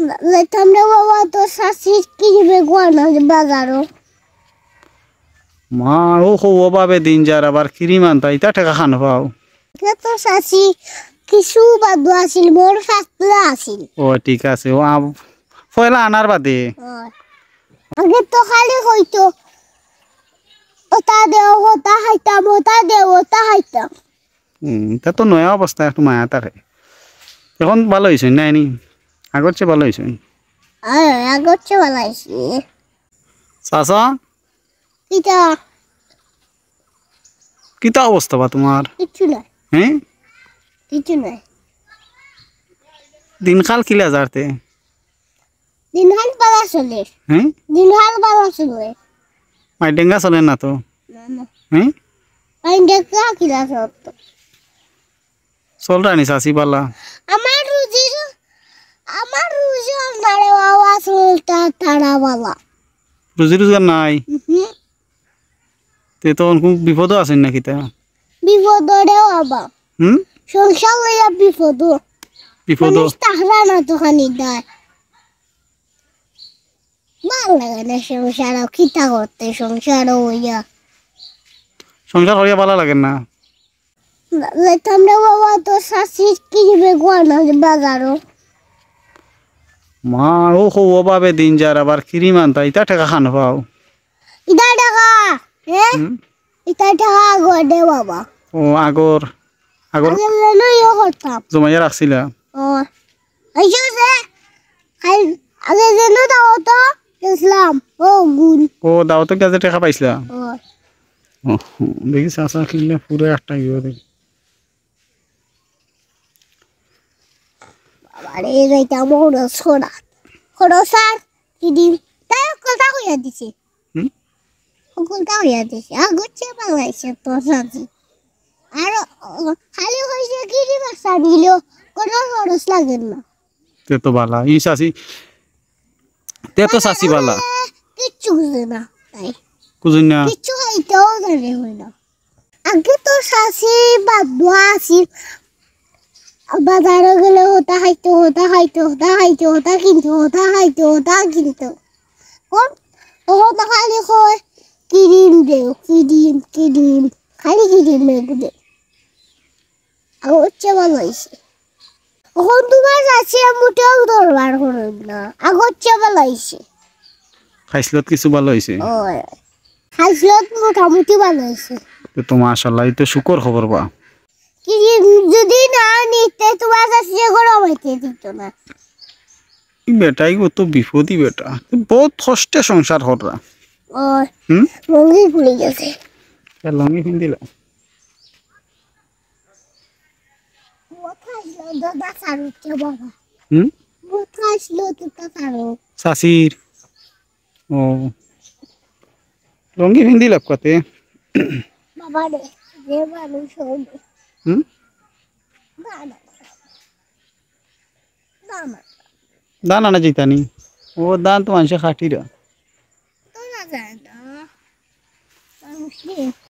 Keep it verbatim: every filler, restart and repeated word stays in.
যাইতাম রে বাবা, তো চাচির কিরিমে গুয়ানা বাজারো। মা, ও হো, ও বাবে দিন যার আবার কিরিম আনতা, ইতা টেকা খান পাও? এ তো চাচি কিছু বাদু আছিল, মোর ফাতলা আছিল। ও, ঠিক আছে। ও, আ, পয়লা আনার বাদে। অয়। আগে তো খালি কইতো, "ওটা দেও, ওটা খাইতাম, ওটা দেও, ওটা খাইতাম।" হুম, তা তো নয়া অবস্থা, একটু মায়া থাকে। এখন ভালা অইছইন, নায় নি? আগর চেয়ে ভালা অইছইন। অয়, আগর চেয়ে ভালা অইছে। চাচা? কিতা? কিতা অবস্থা বা তুমার? কিচ্ছু নাই। হ্যাঁ? কিচ্ছু নাই। দিনকাল কিলা যার তে? দিনকাল ভালা চলের। হ্যাঁ? দিনকাল ভালা চলের। মাইডেঙ্গা চলের না তো? না, না। হ্যাঁ? মাইডেঙ্গা কিলা চলতো? চলরা নি চাচি ভালা? আমার রুজি রু-, আমার রুজি রোজগার নাই রে বাবা, চলতা তারা ভালা। রুজি রোজগার নাই? হুম। তে তো অখন খুব বিপদো আছইন না কিতা? বিপদো রে বাবা। হুম? সংসার লইয়া বিপদো। বিপদো? মানুষ তাহরা না তো খানি দেয়। ভালা লাগে না সংসারো, কিতা করতে সংসারো অইয়া? সংসার করিয়া ভালা লাগে না? যাইতাম রে বাবা, তো চাচির কিরিমে গুয়ানা বাজারো। মা, ও হো, ও বাবে দিন যার আবার কিরিম আনতা, ইতা টেকা খান পাও? ইতা টেকা, হ্যাঁ? হুম? ইতা টেকা আগর দে বাবা। ও, আগর, আগর আগে যেন ইয়ে করতাম। জমাইয়া রাখছিলা? ও, এই যে, খাই, আগে যেন দাওতো গেছিলাম, ও গুণ। ও, দাওতো গেছে টেকা পাইছিলা? ও। ও, দেখি চাচা কিনলে পুরো একটা ইয়ে দেখি। বাবারে, যাইতাম খরচ করা। খরচ আর কিরিম। তাই কথা কইয়া দিছে। হুম? হকলতা অইয়া দিছে। আগর চেয়ে ভালা অইছে তোর চাচি। আর, ও, খালি কইছে কিরিম একটা দিল, কোনো খরচ লাগে না। তে তো ভালা। ই চাচি, তে তো চাচি ভালা। কিচ্ছু বুঝে না, তাই। বুঝি না। কিচ্ছু খাইতেও জানে হয় না। আগে তো চাচি বাদুয়া আছিল। বাজারো গেলে ওটা খাইতো, ওটা খাইতো, ওটা খাইতো, ওটা কিনতো, ওটা খাইতো, ওটা কিনতো। কোন? ও তো খালি কয়, "কিরিম দেও, কিরিম, কিরিম।" খালি কিরিম এগু দে। আগর চেয়ে ভালা অইছে। অখন তুমার চাচিয়ে মুটেও দরবার করইন না। আগর চেয়ে ভালা অইছে। খাইছলত কিছু ভালা অইছে? অয়। খাইছলত মোটামুটি ভালা অইছে। তে তো মাশাআল্লাহ, ই তো সুখর খবর বা। কিরিম যদি না নিতে তুমার চাচিয়ে ঘরো বাইতে দিত না। ই বেটা, ইগু তো বিপদই বেটা। বহুত কষ্টে সংসার কররা। অয়। হুম? লুঙ্গি খুলি গেছে। এ লুঙ্গি পিন্দিলা? কথা আসলো দাদা সারুকে বাবা। হুম? কথা আসলো তো তা সারু। চাচির। ও। লুঙ্গি পিন্দিলা কতে? বাবা রে, যে মানুষ হইল। হুম? না, না। না, না। ধান আনা যাইতা নি? ও ধান তো মানষে কাটিরা। তো না যায় না। মানুষ নেই।